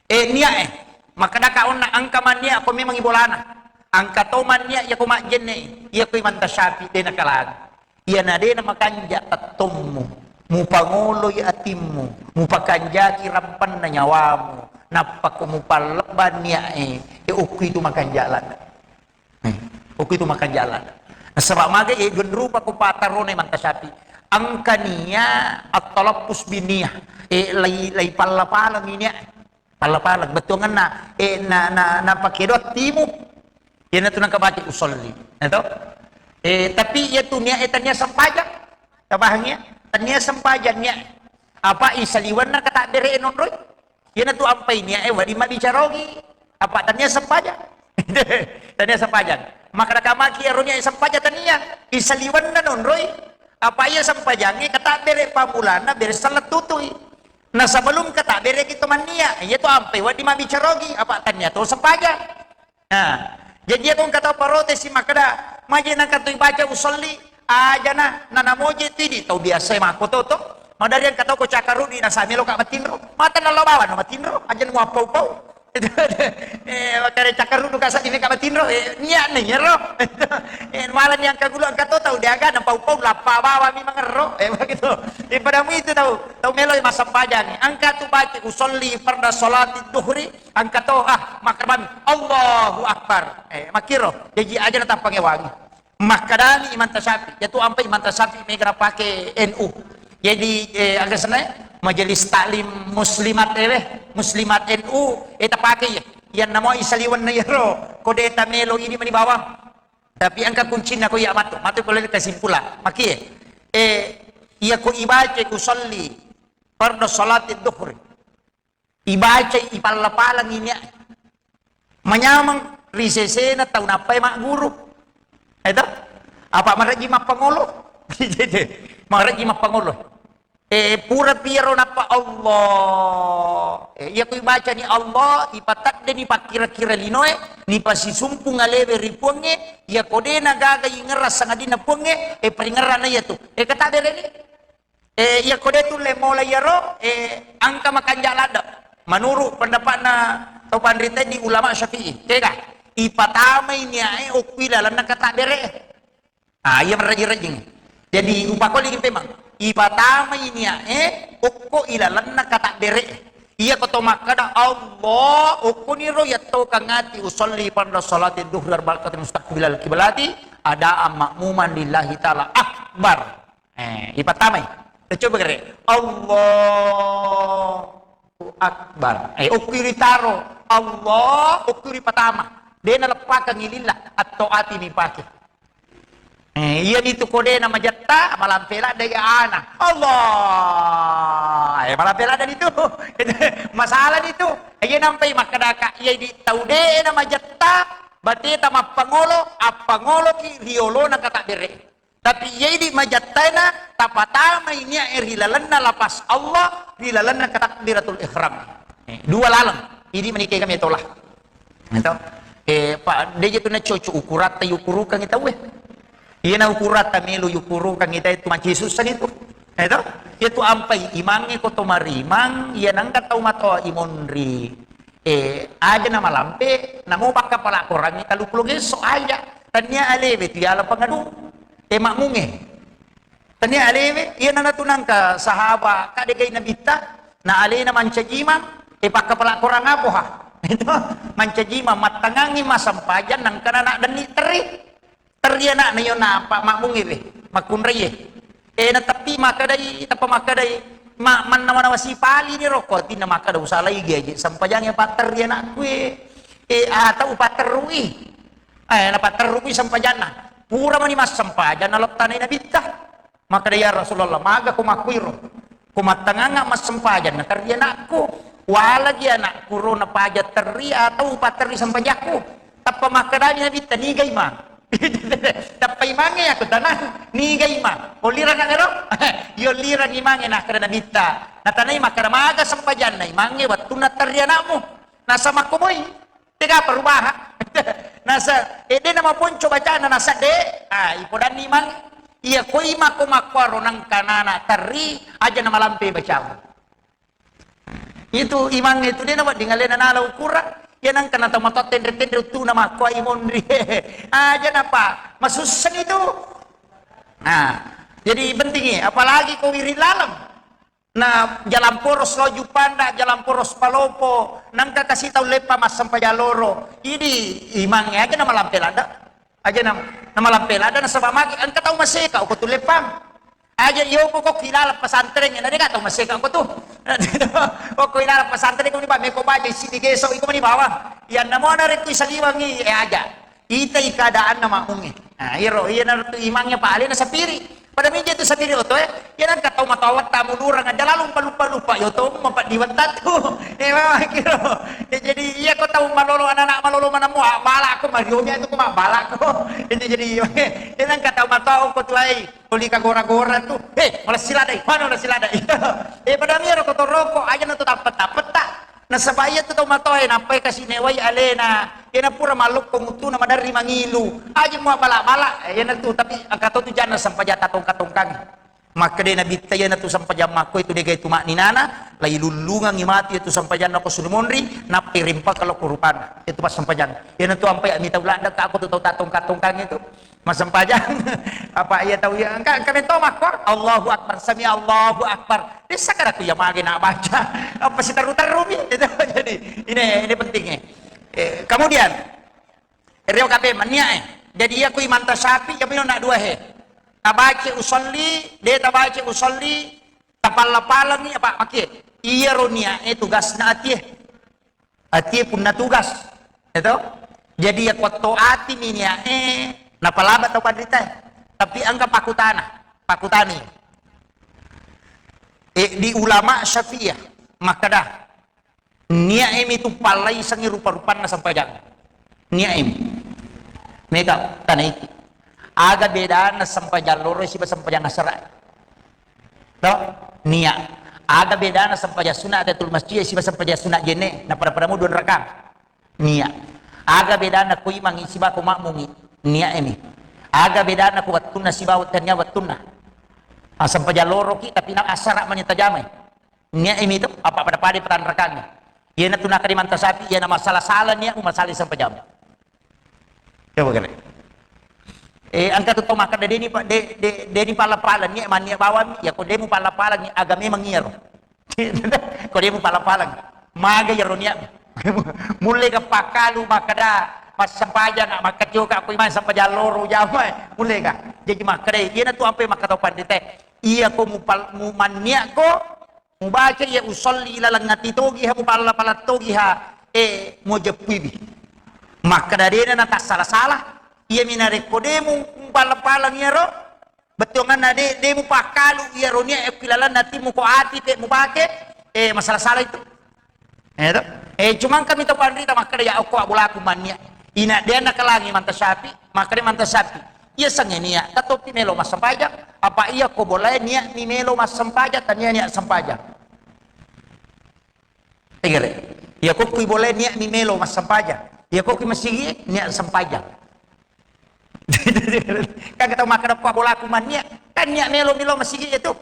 Eh, nia eh. Makkedaka onna engka mannia ko memang ibolana. Engka to mannia iya ko majjenne, iya ko Imam Tasyafi de nakalang. Iya na de na makanja tettommu. Mupangoloi atimmu, mupakanjaki rampanna nyawamu, nappa ko mupallebba nia eh, e okku itu makanja lada. Eh, okku itu makanja lada. Nasaba maga eh dua rupa ko patarona Imam Tasyafi. Engka nia at-talaffus biniyah. Eh, lai lai palla-pala minia. Palla-pala bettuangenna eh na na na pakedo timu. Iyanatu nakabaca usolli. Nato? Eh, tapi iyatu nia eh tania sempajang. Tabahangi ya? Tania sempajang nia. Apa isaliwanna kata bere nonroi? Iyanatu ampai nia eh wadi mabicarogi. Apa tania sempajang? Tania sempajang. Maka kamaki ero nia sempajang tania. Isaliwanna nonroi. Apa iya sempajangi kata bere pamulana bere salah tutui. Nah, sebelum kata bere kita mania, iya tu ampai wadi mabicarogi, apa tania tu sempaja. Nah, jadi aku kata protes si makada, maje nang kata baca usolli, aja na, nana moje tidi, tau biasa mako to to. Madari yang kata ko cakarudi na samelo ka matinro, mata nalo bawa no matinro, aja nu apa-apa. Eh, makare cakkaruddu kasa di meka matinro, eh, nia ni ro. Eh, malah ni angka gulu angka to tau diaga na pau-pau lappa bawa mi mangerro. Eh, begitu. Eh, pada mu itu tau, tau melo massempajang. Angka tu baca usolli farda salati duhri, angka to ah makrabami. Allahu Akbar. Eh, makiro. Jadi aja na tappangewangi. Makkedani Imam Tasyafi, iya tu ampai Imam Tasyafi mega napake N U. Jadi eh, aga senna majelis taklim muslimat ewe, muslimat N U eh tapake iya. Iya namo isaliwan na iyaro, kode ta melo ini mani bawang. Tapi angka kuncinna ko iya matu, matu ko lele kesimpulan. Makie eh iya ko ibace usolli fardu salati duhri. Ibacai, ipalla-palang ini. Manyameng ri sesena tau nappai magguru. Eto? Apa marejji mappangolo? Marejji mappangolo. Eh, pura piaro nappa Allah. Eh, iya ku ibacani Allah, ipataddeni pakkira-kira linoe, nipasisumpung alewe ri Puangnge, iya ko de nagaga ingerra sangadinna Puangnge, eh, paringerrana iya tu. Eh, kata bereni. Eh, iya ko de tulle mola iyaro, eh, angka makanja ladde. Menurut pendapatna tau panrita di ulama Syafi'i, kega? Ipatamai niae okko ilalenna kata bere. Ah, iya merajing-rajing. Jadi upakoli pemang. Ipatamai niae okko ilalenna kata bere. Iya ko to makkada Allah, okko niro yatto kangati usolli farda salati duhri arba'a rakaatin mustaqbilal kiblati adaan ma'muman lillahi ta'ala akbar. Eh, ipattamai. Coba gere. Allahu Akbar. Eh, okku ritaro. Allah, okku ripatama. De naleppakang ililla. Atto ati nipake. Eh, iya nitu kode na majatta, malampe ladde iya ana. Allah. Eh, malampe ladde nitu. Masalah nitu. Eh, iya nampai makkedaka, iya di tau de na majatta, bateta mappangolo, appangoloki riolona kata bere. Tapi iya idi majattaena, tapatamai niae ri lalenna lapas Allah, ri lalenna takbiratul ihram. Eh, dua laleng. Idi menikah kami tola. Gitu. Eh, Pak, de je tu na cocok ukuratta yukurukang ita we. Iya na ukuratta melu yukurukang ita itu maci susah itu. Eh, to? Iya tu ampai imangnge ko to marimang, iya nangka tau matoa imonri. Eh, aja na malampe, namo pakkapala korangngi tellu pulo gesso aja. Tania alewe tu yala pangadu. Eh, makmunge. Tania alewe, iya nana tu nangka sahaba, kadegai nabitta, na alena mancaji imang, eh, pakkapala korang apoha. Itu, mancaji imang, mattangangngi massempajang, nangka nana denni terri. Terri anakna yo napa makmungi we, makkunraie. Eh, nateppi makkadai, tappa makkadai, ma-, mannawa-nawa sipali ni rokko, atinna makkada usalai gi aje, sempajangnge patterri anakku e. Eh, atau patterrui. Eh, napatterrui sempajanna. Pura mani massempajang nalottanai nabitta. Makkada, "Ya Rasulullah, maga ko makkuiro? Ko mattangangnga massempajang naterri anakku. Walagi anakku ro napaja terri atau upatterri sempajakku." Tappa makkadani nabitta, "Niga imang?" Tappa imangnge, "Aku tanang, niga imang? Ollirang anakna ro?" Yollirang imangnge, nakkada nabitta. Natanai makkada, "Maga sempajanna imangnge wettunna terri anakmu? Nasa makkomoi." Tega perubahan. Nasa, eh, de namaponco bacana, nasa de, ah, ipodanni imang, iya koi mako makkuaro nangka nana terri, aja namalampe bacamu. Itu imang itu de nawedding alena nala ukurang, ya nangka na tau matoa tenre-tenre uttuna makko imonri. Aja napa, masusseng itu. Nah, jadi penting ya, apalagi ko wiring laleng. Na jalan poros lao Juppanda, jalan poros Palopo, nangka kasi tau leppa massempajang loro. Idi imangnge aja na malampe ladda. Aja na, na malampe ladda nasaba magi engka tau maseka ko tu leppang. Aja iyo ko ko kilala pesantren na deka tau maseka ko tu. Ko kilala pesantren ko ni ba meko baca isi di geso iko mani bawang. Yanna mo na rekui saliwangi, eh, aja. Itai keadaanna makmungnge. Nah, iyaro, iyanaro tu imangnge pa alena sapiri. Pada mija tu sapiri oto e, iya nangka tau matoa wetta mulurang aja lalu lupa-lupa yo to mapeddi wetta tu. Eh, memang kiro. Eh, jadi iya ko tau malolo anak-anak malolo manammu, ah, bala ko mariomi itu ko mabala ko. Ini jadi iya nangka tau matoa ko tu ai, tuli ka gora-gora tu. Eh, malah siladai, mana malah siladai. Eh, pada miro ko toroko aja na tu tappet-tappet ta. Nasaba iya tu tau matoa e nappai kasi newai alena, iyana pura mallokko muttuna maderri mangilu, aja mua bala-bala, iyana tu, tapi engka to tu janna sempajang tatongka-tongkangi. Makkeda nabitta iyana tu sempajang makko itu degai tu makninana, lai lullungangi matu iya tu sempajanna ko suli monri, nappai rimpaka lokko rupanna, itu pas sempajang. Iyana tu ampai ami tau ladda ka ko tu tau tatongka-tongkangi tu. Massempajang. Apa iya tau iya? Engka, engka metto makko, Allahu Akbar, sami Allahu Akbar. Dessa kada ku iya mage na baca. Apa siterru-terrumi? Itu jadi ini, ini pentingnya. Eh, kemudian, rio kape mania eh. Jadi iya ku imanta Syafi'i, iya mino nak dua he. Tabaca usolli, de tabaca usolli, tapalla-pallangi apa makie. Iya ro nia eh tugasna atie. Atie punna tugas, ya to? Jadi iya kuatto ati mi nia eh, napalaba tau panrita eh. Tapi engka pakutana, pakutani. Eh, di ulama Syafi'iyah, makkada, nia eh mi tu pallaisengi rupa-rupanna sempajang. Nia eh mi. Mega tanaiki. Aga bedana sempajang loro siba sempajang asara? To? Nia. Aga bedana sempajang sunat tahiyatul masjid siba sempajang sunat jenne? Na pada-pada mu dua rakang. Nia. Aga bedana ko imangi siba ko makmungi? Nia emi. Aga bedana ko wettunna siba tania wettunna? Ah, sempajang loroki tapi na asara mani tajamai. Nia emi to, apa pada-pada patanrakangi. Iyana tu nakadi manta Syafi'i, iyana masalah sala nia, masalah sempajang. Coba kare. Eh, engka tu tau makkeda, "Deni pa-, de-, de-, deni pala-pala nia, mania bawang mi." Ya ko demu pala-pala nia, aga memang iyaro. Ko demu pala-pala nia. Maga iyaro nia. Mulle ga pakkalu makkeda, "Massempajang nak makkacoka ko imang sempajang loro jama." Mulle ga. Jadi makkeda, iyana tu ampe makkeda panrita. Iya ko mupal-, mu mannia ko, mubaca iya usolli ilaleng ati togi ha, mupalla-pala togi ha, eh, mujeppuiwi. Makkeda dena natassala-sala, iyami narekko de mu-, mupalla-palang iyaro, bettuanganna de, de mupakkalu iyaro nia, eh, ku ilalenna ati muko ati pe mupake, eh, masala-sala itu. Eh, to? Eh, cuma engka mi to panrita makkeda, "Ya okko abbolaku mannia." Ina de nakalangi manta Syafi'i, makkeda manta Syafi'i. Iya sengnge nia, tatoppi melo massempajang. Apa iya ko bolae nia mi melo massempajang, tania nia sempajang. Tegere. Iya ko kui bolae nia mi melo massempajang. Iya ko kui masigi nia sempajang. Kan kita makkeda ko abbolaku mannia, kan nia melo melo masigi itu.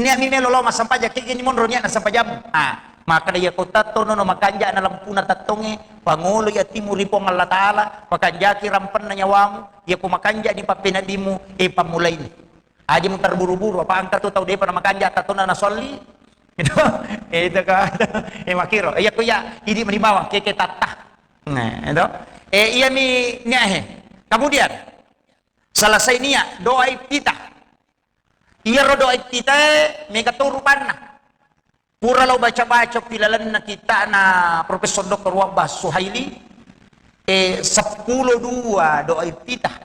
Nia'mi melo lao massempajang, kegani monro nia'na sempajammu. Ah, makkeda, iya ko tattono no makanja na lempuna tattongnge, pangoloi atimu ri Puang Allah Ta'ala, pakanjaki rampenna nyawamu, iya ko makanja ni pappeneddimmu, eh, pammulaini. Aja mu terburu-buru, apa engka tu tau depa na makanja tattona na solli. Itu, eh, itu ka, eh, makkiro. Iya ko iya, idi meni bawang, keke tatta. Nah, itu. Eh, iya mi niahe. Kemudian, selesai niat, doa iftitah. Iyaro doa iftitah e, mega to rupanna. Pura lao baca-baca pi lalenna kitta'na Profesor Doktor Wahbah Suhaili, eh, seppulo dua doa iftitah.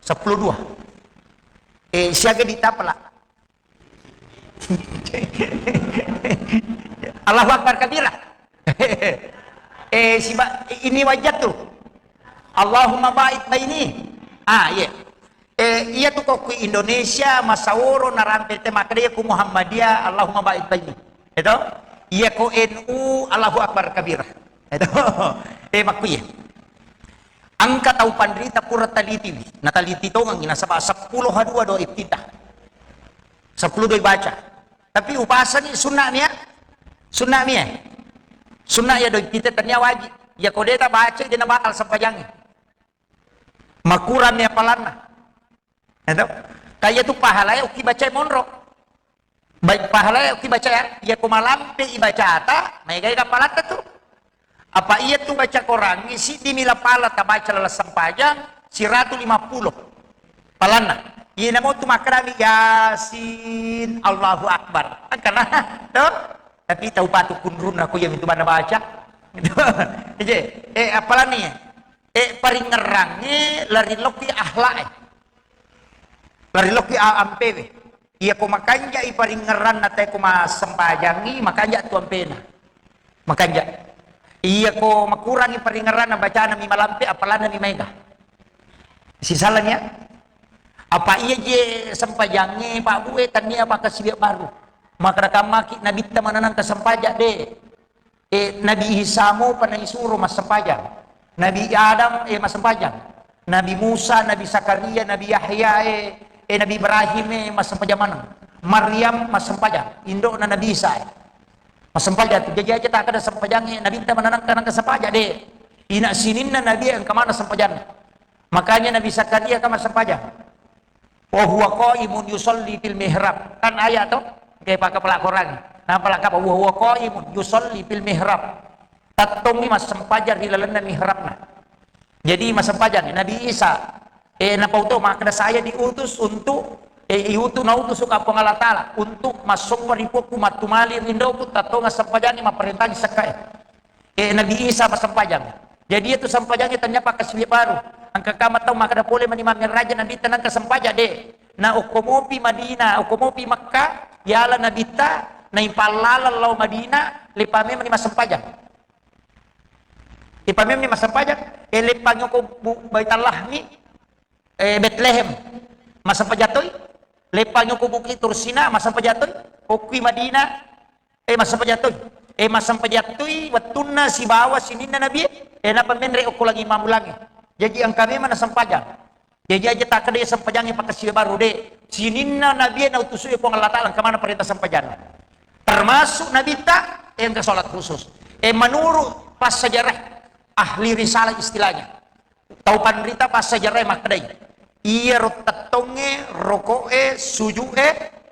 Seppulo dua. Eh, siaga ditapela. Allahu Akbar kabira. Eh, siba-, ini wajah tu. Allahumma ba'id baini. Ah, iya. Eh, iya tu ko kui Indonesia, masaworo narampe te makkeda iya ku Muhammadiyah, Allahumma ba'id baini. Itu? Iya ko N U, Allahu Akbar kabira. Itu. Eh, makkuiye. Engka tau panrita pura talitiwi. Nataliti tongengi nasaba seppulo ha dua doa iftitah. Seppulo doa ibaca. Tapi upasani sunna mia. Sunna mia. Sunna iya doa iftitah tania wajib. Iya ko de tabaca de nabatal sempajangnge. Makurang mia palanna. Itu. Kaya tu pahala ya uki baca monro. Baik pahala ya uki baca ya. Iya ko malampe ibacata, maega-ega palatta tu. Apa iya tu baca Korangnge, siddi mila pala tabaca laleng sempajang, siratu lima pulo palanna. Iya namo tu makkedami Yasin, Allahu Akbar. Engkana, to? Tapi tau patu kunrunna ko iya mitu bana baca. Ije, eh, apalani? Eh, paringngerangnge lari lokki akhlak e. Lari lokki a-, ampewe. Iya ko makanjai paringngeranna te ko massempajangngi, makanja tu ampena. Makanja. Iya ko makurangi paringngeranna bacana mi malampe, apalana mi maega. Sisalani ya. Apa iya je sempajangnge Pak Bu e, tania pakkasiwiang baru. Makkeda kammaki nabitta mananang ka sempajang de. Eh, Nabi Isa mopa naisuro massempajang. Nabi Adam, eh, massempajang. Nabi Musa, Nabi Zakaria, Nabi Yahya, eh, eh, Nabi Ibrahim, eh, massempajang maneng. Maryam massempajang, indo'na Nabi Isa, eh. Massempajang tu. Jaji aja takkeda sempajang, eh, Nabitta mananang ka nangka sempajang, de. Ina sininna Nabi, eh, engka mana sempajanna. Makanya Nabi Zakaria kan massempajang. Wa huwa qaimun yusalli fil mihrab. Kan ayat to? Oke, pakai pelakoran. Nah, pelakap wa huwa qaimun yusalli fil mihrab. Tattongi massempajang ri lalenna mihrabna. Jadi massempajang Nabi Isa. Eh, napau to makkeda saya diutus untuk, eh, iutu nautus ka Puang Allah Ta'ala untuk massompa ri puakku, mattumali rindoku, tattonga sempajangi, mapparentangi sekkae. Eh, Nabi Isa massempajang. Jadi itu sempajangi tania pakkasiwiang baru. Engka kama tau makkeda pole mani mammeraja Nabitta nangka sempajang de. Na okko mopi Madinah, okko mopi Makkah, yala Nabitta, naipallalang lao Madinah, lepa memang ni massempajang. Lepa memang ni massempajang, eh, lepang okko bu-, Baitallahmi, eh, Betlehem, massempajang toi. Lepang okko Bukit Tursina, massempajang toi. Okkui Madinah, Eh, massempajang toi. Eh, massempajang toi wettunna sibawa sininna Nabi, eh, napa menre okko langi mammulangnge. Jaji engka memang nasempajang. Jaji aja takkeda sempajangnge pakkasiwiang baru de. Sininna Nabi nautusu Puang Allah Ta'ala engka mana perintah sempajanna. Termasuk Nabitta, eh, engka salat khusus. Eh, menurut passejarah ahli risalah istilahnya. Tau panrita passejarah makkedai, iyaro tettongnge, roko'e, suju'e,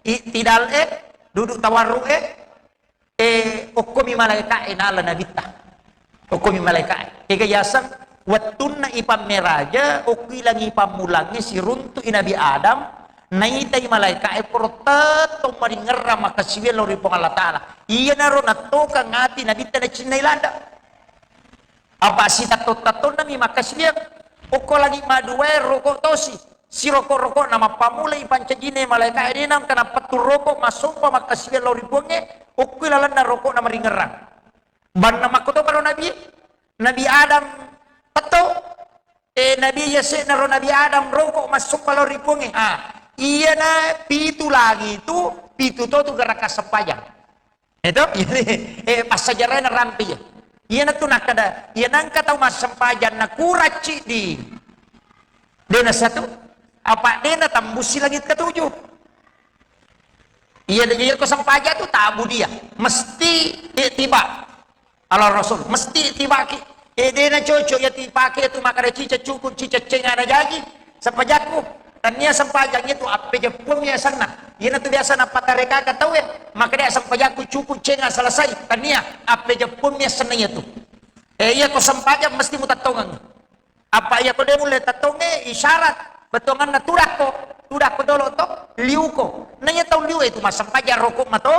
i'tidal'e, duduk tawarru'e, eh, okkomi malaeka'e nala Nabitta. Okkomi malaeka'e. Ega yaseng wettunna ipammeraja, okko ilangi pammulangnge siruntu'i Nabi Adam, naitai malaeka'e poro tettong maringerrang makkasiwiang lao ri Puang Allah Ta'ala. Iyanaro nattokang ati Nabitta nacinnai ladde. Apa sitatto-tattonnami makkasiwiang, okko langi maduae roko tosi, siroko-rokona mappammulai pancajine malaeka'e de nengka nappettu roko massompa makkasiwiang lao ri Puangnge, okkoi lalenna rokona maringerrang. Banna makkotoparo Nabi, Nabi Adam petto, eh, Nabi yase'naro Nabi Adam roko massompa lao ri Puangnge. Ah, iyana pitu langi tu, pitu to tu gerakan sempajang. Itu, eh, passajarana rampe iya. Iyanatu nakkeda, iya nengka tau massempajang nakurang ciddi. Dena satu, apa dena tambusi langit ketujuh. Iya, iya ko sempajang tu tabu dia. Mesti ittiba ala Rasul. Mesti ittibaki. Eh, dena cocok ya tipake tu makkeda cicak cuku, cicak cenga na jaji. Sempajakku. Tania sempajang itu appejeppuang ya senna. Iyana tu biasa napatarekaka tau ya. Makkeda sempajakku cuku cenga selesai. Tania appejeppuang ya senna ya tu. Eh, iya ko sempajang mesti mutattongang. Apa iya ko de mulle tattonge isyarat. Bettuanganna tudakko. Tudakko dolo to. Liuko. Nanya tau liu itu massempajang rokok mato.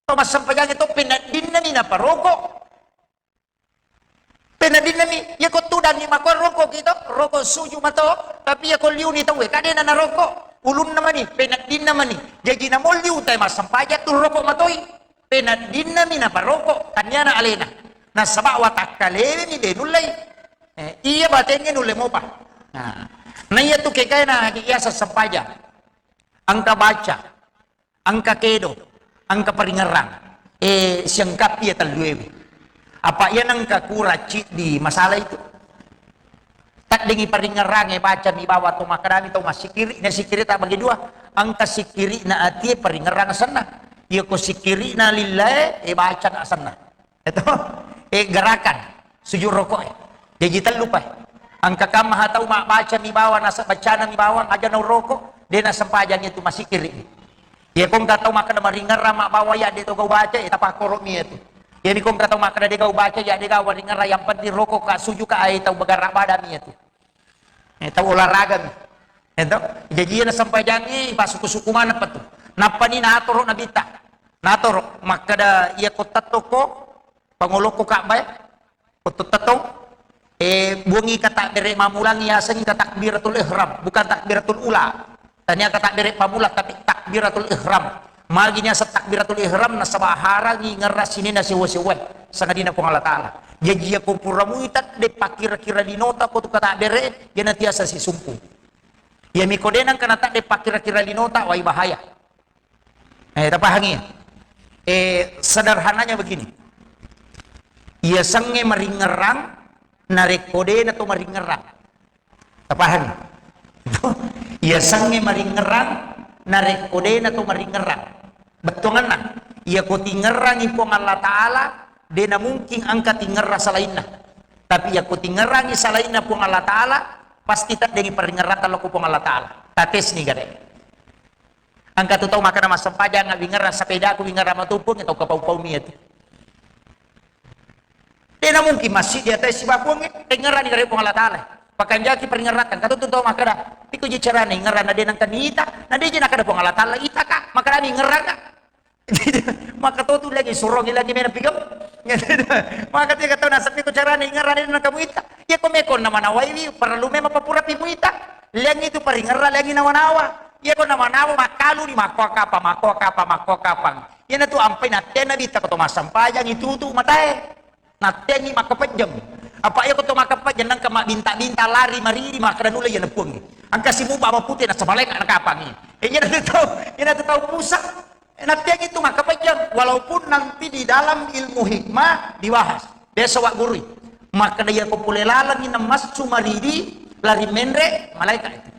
To massempajang itu peneddinna mi naparoko. Peneddinna mi, iya ko tudangi mako roko ki to, roko suju mato, tapi iya ko liuni tau e, kadena naroko, ulunna mani, peneddinna mani. Jaji namo liu tai massempajang tu roko matoi. Peneddinna mi naparoko, taniana alena. Nasaba watakkalewe mi de nullei. Eh, iya batengnge nulle mopa. Nah, na iya tu kekaina iasa sempajang. Engka baca. Engka kedo, engka paringerrang. Eh, siangkappi iya telluewe. Apa iya nengka kura ciddi masalah itu? Taddengi paringerrange, baca mi bawa to makkedami to massikiri, na sikiri tak bagi dua. Engka sikiri na atie paringerrang senna. Iya ko sikiri na lillae, eh, baca na senna. Itu, eh, gerakan sujud rokok e. Jaji tellu pai. Engka kamma ha tau mabbaca mi bawang, nasa bacana mi bawang, aja nau rokok, de nasempajang itu masikiri. Iya ko engka tau makkeda maringerra mabbawa ya de to gau baca, eh, tapakkoro mi itu. Iya ni ko engka tau makkeda de gau baca ya de gau maringerra, yang penting rokok ka sujud ka ai tau bagara bada mi itu. Eh, tau olahraga mi. Eh, tau. Jaji iya nasempajangi pasuku-suku mana petu. Nappa ni natoro nabita. Natoro makkeda iya ko tettoko pangolokko Ka'bah e, ko tettong, eh, buangi kata bere mamulangi asengi ka takbiratul ihram, bukan takbiratul ula. Tania kata bere pamula tapi takbiratul ihram. Magi niaseng takbiratul ihram nasaba harangi ngerra sinena sewa-sewa sangadina Puang Allah Ta'ala. Jaji iya ko pura muita de pakkira-kira linota ko tu kata bere, iya natiasa sisumpu. Iya mi ko de nengka nata de pakkira-kira linota, wai bahaya. Eh, tapahangi? Eh, sederhananya begini. Iya sengnge maringerrang, narekko de na to maringerrang. Tapahangi? Iya sengnge maringerrang, narekko de na to maringerrang. Bettuanganna, iya ko tingerrangi Puang Allah Ta'ala, de na mungkin engka tingerra salainna. Tapi iya ko tingerrangi salainna Puang Allah Ta'ala, pasti taddengi paringerrata lao ko Puang Allah Ta'ala. Tatesni gare. Engka tu tau makkeda massempajang, wingerra sepedaku, wingerra matumpung, tau kapau-pau mi itu. De na mungkin masjid di atas sibakuang, eh, ingerrani gare Puang Allah Ta'ala. Pakanjaki paringerrata, engka tu tau makkeda, iko ji carana ingerrana de nengka nita, na de ji nakkeda Puang Allah Ta'ala, ita ka, makkeda ni ingerrang ka. Maka to tu lagi surongi lagi mena pigau. Maka tiga tau naseppi ko carana ingerrana de nengka muita. Iya ko meko na manawaiwi, perlu memang papura pi muita. Liang itu paringerra, liangi nawa-nawa. Iya ko nawa-nawa makkalu ni makko kapa, makko kapa, makko kapang. Iyana tu ampai nattena bita ko to massempajang itu tu matae. Natteangngi makkapejjeng. Apa iya ko to makkapejjeng nengka mabbinta-binta lari mariri makkeda nulle iya napuangngi. Engka simuba mapute nasaba malaeka nakapangngi. Eh, iyana tu tau, iyana tu tau Musa. Eh, natteangngi tu makkapejjeng walaupun nanti di dalam ilmu hikmah dibahas. Biasa wa gurui. Makkeda iya ko pole lalengngi namassu mariri lari menre malaeka itu.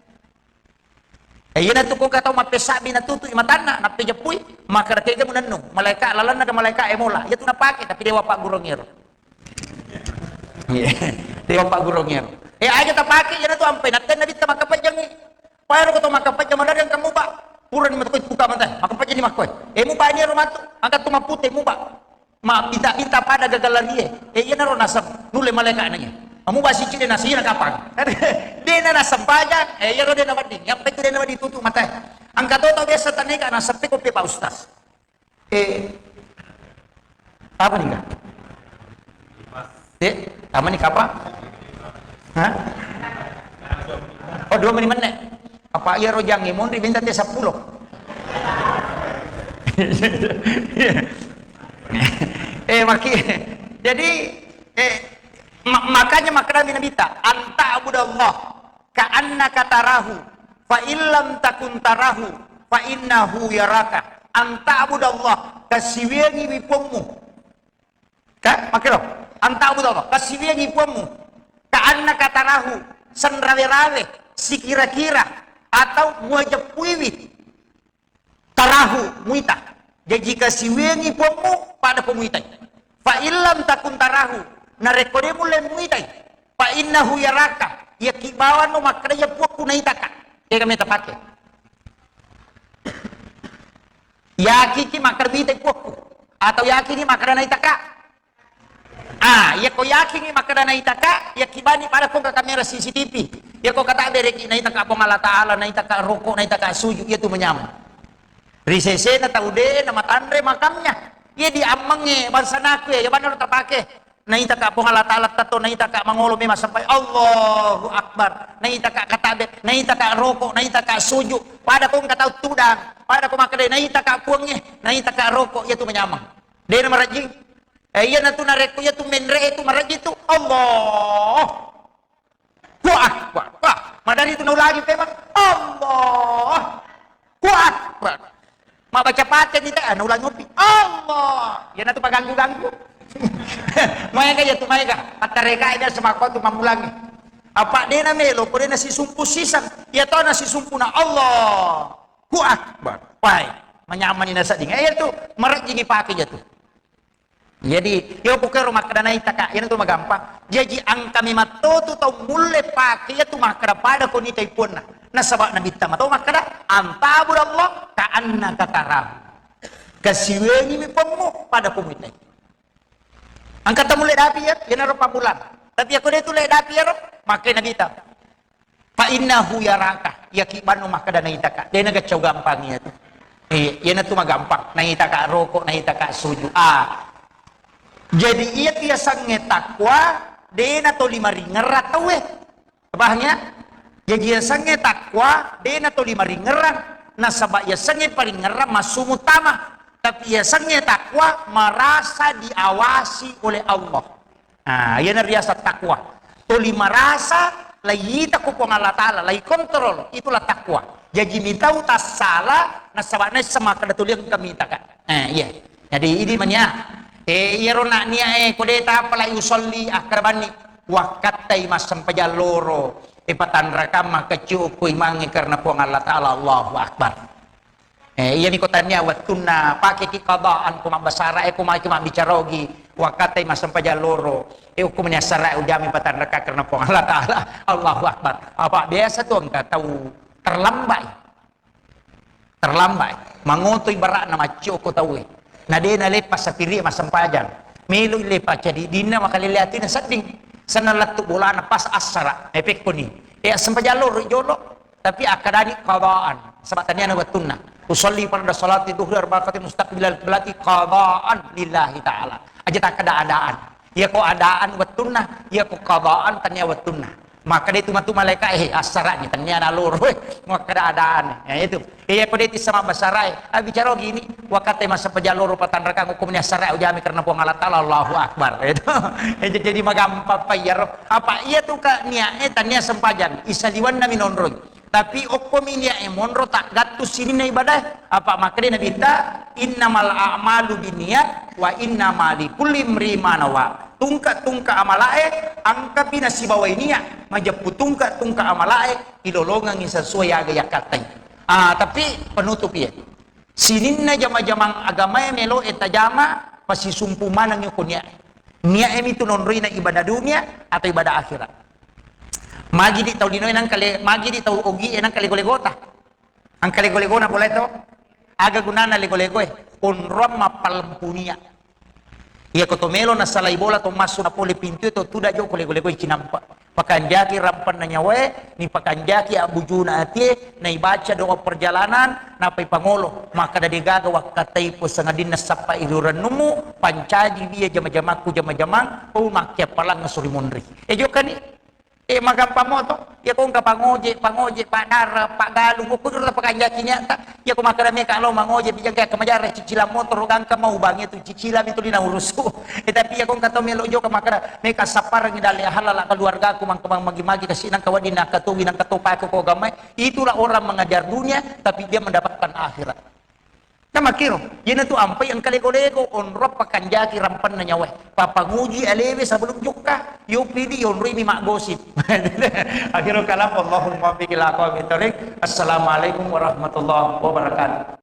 Eh, iyana tu ko engka tau mappesabbi natutui matanna, nappejeppui, makkeda tega munennung, malaeka lalenna ke malaeka e mola. Iya tu napake, tapi dewa paggurungngero. Iya. Dewa paggurungngero. Eh, aja tapake, iyana tu ampai nattenna bitta makkapejjengngi. Paero ko to makkapejjeng madadeng kamu, Pak. Purani matu buka mata, makkapejjeng ni makkoe. Eh, muba ni ero matu, angkat tu mappute, muba. Mabbita-bita pada gagalarie. Eh, iyanaro naseng nulle malaeka'na iya. Amu basi cide nasi na kapang. Dena nasempajang, eh, iyaro dena wedding. Yang penting dena wedding tutup mata. Angka to tau biasa tanega naseppe kopi Pak Ustaz. Eh, apa nih, Kak? Eh, apa nih, Kak, Pak? Hah? Oh, dua menit meneh. Apa iya rojang monri minta teh sepuluh. Eh, maki. Jadi, eh, ma-, makanya maknanya Nabi ta, "Anta abudallah ka annaka tarahu, fa illam takun tarahu, fa innahu yaraka." Anta abudallah, kasiwiangi wi pommu. Ka, makkiro, "Anta abudallah, kasiwiangi pommu. Ka annaka tarahu, senrawe-rawe, sikira-kira, atau muajeppuiwi." Tarahu, muita. Jaji kasiwiangngi puammu, pada ko muitai. Fa illam takun tarahu, narekko de mulle muitai, fa innahu yaraka, iyaki bawanno makkeda iya puakku naitaka. Ega meta pake. Yakiki makkeda mitai puakku, atau yakiki makkeda naitaka? Ah, iya ko yakingngi makkeda naitaka, iya kibani pada ko ka kamera C C T V. Iya ko kata bereki naitaka Puang Allah Ta'ala, naitaka roko, naitaka suju, iya tu manyameng. Ri sesena tau de na matanre makamnya. Iya di ammengnge bangsa naku ya, iya bana tapake. Naitaka Puang Allah Ta'ala tetto, naitaka mangolo memang sampai Allahu Akbar. Naitaka katabe, naitaka roko, naitaka suju. Pada ko engka tau tudang, pada ko makkeda naitaka puangnge, naitaka roko, iya tu manyameng. De na marajing. Eh, iya natu narekko iya tu menre itu maraji tu, Allahu Akbar. Wah, madari tu naulangi memang, Allahu Akbar. Mabaca Fatihah ni teh, ah, naulangi opi. Allah. Iya natu paganggu-ganggu. Maega iya tu maega. Attareka ida semako tu mamulangi. Apa de na melo, ko de na sisumpu sisang. Iya to na sisumpu na Allahu Akbar. Wai, manyamani nasading. Eh, iya tu, marajingi pake iya tu. Jadi, iyo pokero makkeda naitaka, iyanatu magampang. Jaji, engka mematto tu tau mulle pake iyatu makkeda pada ko nitai puanna. Nasaba Nabitta mato makkeda, "Antabudallah ka'annaka tarahu." Kasiwengi mi puammu pada ko muitai. Engka tau mulle dapi iya, iyanaro pammulang. Tapi ako de tu le dapi iyaro, makkeda Nabitta, "Fa innahu yaraka," iyaki banno makkeda naitaka. De nagaccau gampang iyatu. Eh, iyanatu magampang. Naitaka roko, naitaka suju. Ah. Jadi iyatu yasengnge takwa, de na toli maringerrang tauwe. Paham ya? Jadi yasengnge takwa, de na toli maringerrang. Nasaba yasengnge paringerrang massu muttama. Tapi yasengnge takwa merasa diawasi oleh Allah. Ah, iyana riaseng takwa. Toli marasa, laiyita ko Puang Allah Ta'ala, laikontrol, itulah takwa. Jaji mitau tassala, nasaba naisseng makkeda tuli engka mitaka. Eh, iya. Jadi, idi mania. Eh, iyaro nak nia, eh, ko de tapa la usolli, akkarabanni. Wakkattai massempajang loro. Eh, patanrakang makkeccu ko imangnge karena Puang Allah Ta'ala, Allahu Akbar. Eh, iyani ko tania wettunna pakeki qadaan ko mabbasara, eh, ko maki mabbicara ogi, wakkatai massempajang loro, eh, okko meni assara ujami patanraka karena Puang Allah Ta'ala. Allahu Akbar. Apa biasa tu engka tau terlambat. Terlambat. Mangoto ibaratna maccio ko tauwe. Na de na leppa sapiri massempajang. Melo leppa cadi dinna makalele atina sedding. Senna lettu bolana pas assara. Eh, pekkoni. Eh, assempajang loro jolo. Tapi akkadani qadaan, saba taniana wettunna. Usolli farda salati dhuhri arba'a rakaat mustaqbilal qiblati qadaan lillahi ta'ala. Aja takkada adaan. Iya ko adaan wettunna, iya ko qadaan tania wettunna. Maka de tu matu malaika, eh, assarani tania naloro, eh, makkada adaan. Ya itu. Iya ko de tissa mabbasara, eh, ah, bicara gini, wakkatai massempajang loro patanrakang hukum ni assara ujami karena Puang Allah Ta'ala, Allahu Akbar. Itu. Eh, jadi magampang pa iyaro. Apa iya tu ka nia, eh, tania sempajang, isaliwanna minonroi. Tapi okkomi niae monro taggattu sininna ibadae. Apa makkeda Nabitta, "Innamal a'malu binniyat wa innama likulli imri'in ma nawa." Tungka-tungka amalae engkapi nasibawai niat, majeppu tungka-tungka amalae ilolongengi sesuai aga yakkattai. Ah, tapi penutup iya. Sininna jama-jamang agamae meloe tajama, pasisumpu manengngi ko niae. Niae mitu nonroina ibadah dunia atau ibadah akhirat. Magi di tau linoe nangka le-, magi di tau ogie nangka lego-legota. Angka lego-legona pole to. Aga gunana lego-legoe? Onroang mappallempu nia. Iya ko to melo nasalai bola to massu na pole pintue to tuda joko lego-legoe cinampa. Pakanjaki rampanna nyawae, ni pakanjaki abbujuna atie, naibaca doa perjalanan, napai pangolo. Makkada degaga wakkatai po sangadinna sappa ilu rennummu, pancaji bia jama-jamakku jama-jamang, oh makkiappalang suri monri. E jokani. Eh, magampang moto. Iya ko engka pangoje, pangoje, paddara, paggalung, ko kudura pakanjaki niatta. Iya ko makkeda meka lao mangoje, bijang kaya kemajara cicilan motoro gangka mau bangi tu cicilan itu lina urusu. Eh, tapi iya ko engka tau melo joka makkeda meka sapparangi dalle halala keluargaku mangka magi-magi kasi nangka wedding nangka towi nangka topa ko gamai. Itulah orang mengejar dunia tapi dia mendapatkan akhirat. Namakkiro, iyanatu ampai engka lego-lego, onrong pakanjaki rampanna nyawae. Papanguji alewe sebelum jokka, yo pidi yonroi mi maggosip. Akhirul kalam, wallahul muwaffiq ila aqwamit thoriq. Assalamualaikum warahmatullahi wabarakatuh.